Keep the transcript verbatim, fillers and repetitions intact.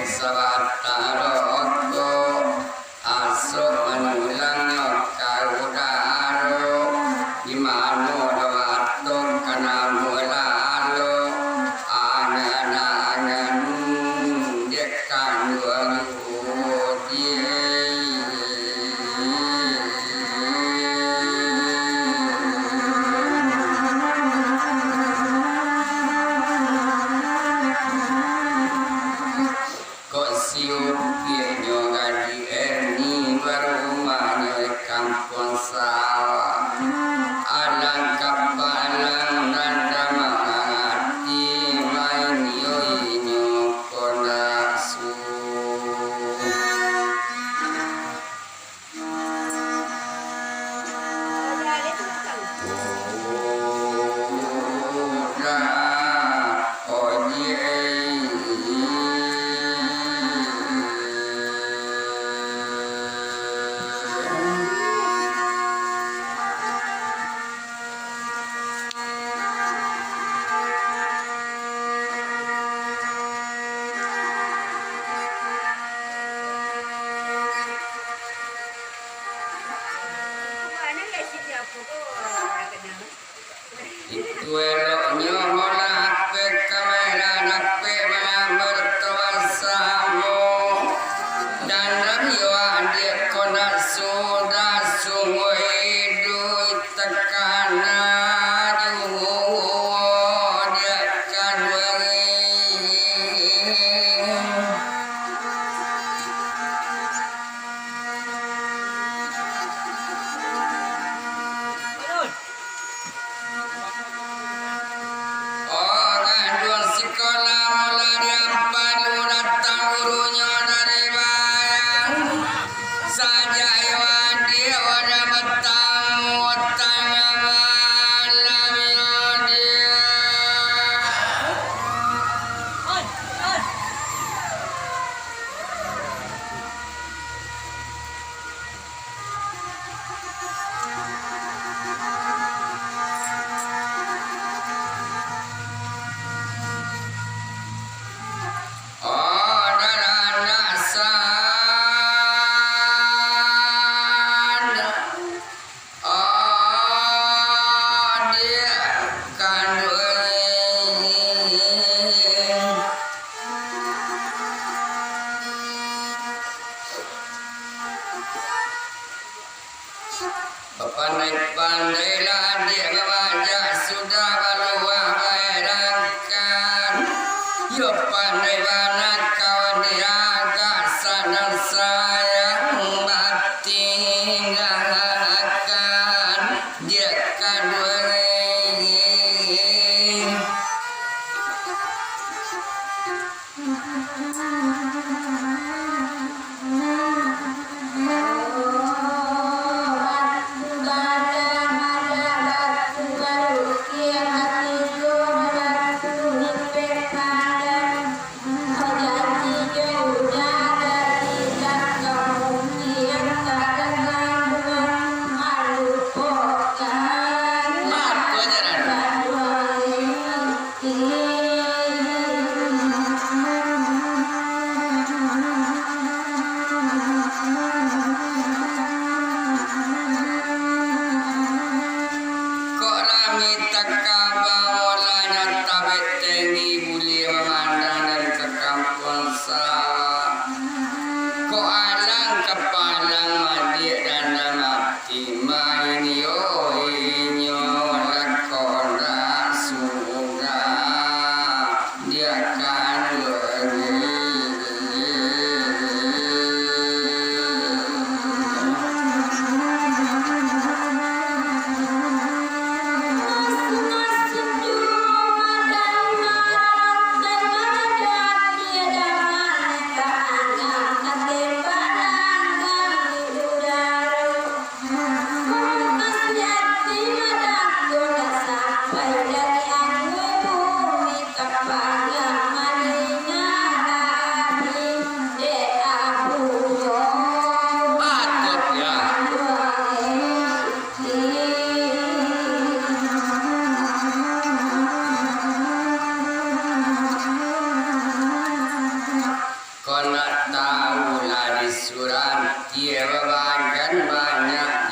Sabatang rokok, asok manulangnyo ka udaro, di mano do atok kana mulalo, angan-angan dek kanduang uji. Kok siupiaknyo gadih Eni, barumahnyo di kampuang sawah. Alang kapalang nan damang ati, main yo inyo ko nafsu. Itu eloknyo molah apek kamera dapek malah bertobat samo. Dan radio adik ko nak sudah sungguh iduik takana juo diak kaduari. Urang duo sikolah mula diampalu datang gurunyo dari bayang. Sajak iyo adik wadah batamu tangah malam iyo adik. Oh, daranak san. Oh, diak kanduang. Bapandai-pandailah adik babajak, sudah baluah baedakan. Yo pandai bana kawan diagak, sadang sayang batinggakan diak kaduari. Ndak tahu lah di surang, iyo babagan banyak